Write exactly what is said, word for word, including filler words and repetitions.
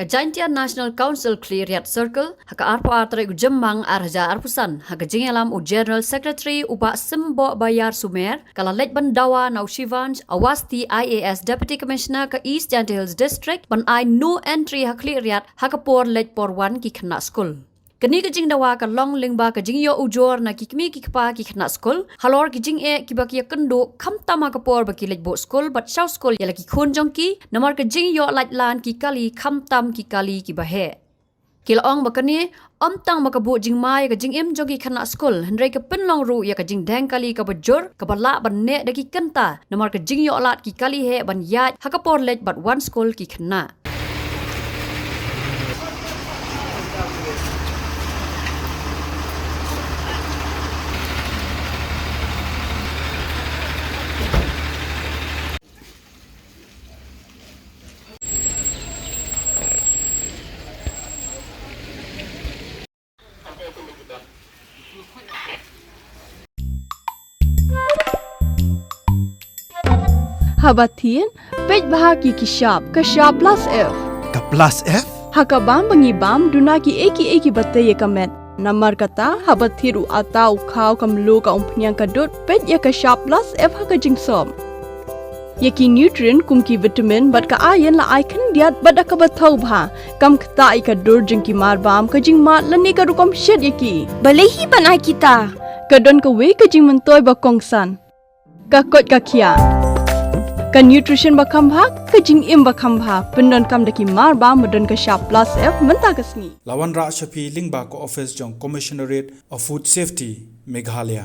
Jaintia National Council Khliehriat Circle, ha ka arphew ar tarik u Jymmang ar hajar arphew san, ha ka jingïalam u General Secretary u Bah Symboh Bayar Sumer, ka la leit ban dawa na u Shivansh Awasthi, I A S, Deputy Commissioner ka East Jaintia Hills District, ban ai no entry ha Khliehriat ha ka por leit por wan ki khynnah skul. Kane ka jingdawa ka long lyngba ka jingïoh ujor na ki kmie ki kpa ki khynnah skul halor ki jingeh kiba ki ïakynduh, khamtam ha ka por ba ki leit buh skul bad shaw skul ïa la ki khun jong ki, namar ka jingïoh lait lan ki kali khamtam ki kali kiba heh. Ki la ong ba kane ym tang ba ka buh jingma ïa ka jingim jong ki khynnah skul, hynrei ka pynlong ruh ïa ka jingdheng kali kaba jur, kaba lah ban neh da ki kynta, namar ka jingïoh lad ki kali heh ban ïaid ha ka por leit bad wan skul ki khynnah. Haba thied, peit bha ki ki shap, ka shap plus F. Ka plus F? Ha ka bam ba ngi bam, duna ki ei ki ei kiba tei ïa ka met. Namar kata, haba thied u atta, u khaw, ka mluh, ka umphniang, ka dud, peit ïa ka shap plus F ha ka jingsop. Ïa ki nutrient kum ki vitamin bad ka iron la ai khyndiat bad da kaba thaw bha. Kam ktah ïa ka dur jong ki mar bam, ka jingmad lane ka rukom shet ïa ki. Balei hi ban ai kita? Ka don kawei ka jingmyntoi ba kongsan. Ka koit ka khiah. Ka nutrition ba kham bha, ka jingim ba kham bha. Pyndonkam da ki mar bam ba don ka shap plus F mynta ka sngi. La wanrah sha phi lyngba ka office jong Commissionerate of Food Safety, Meghalaya.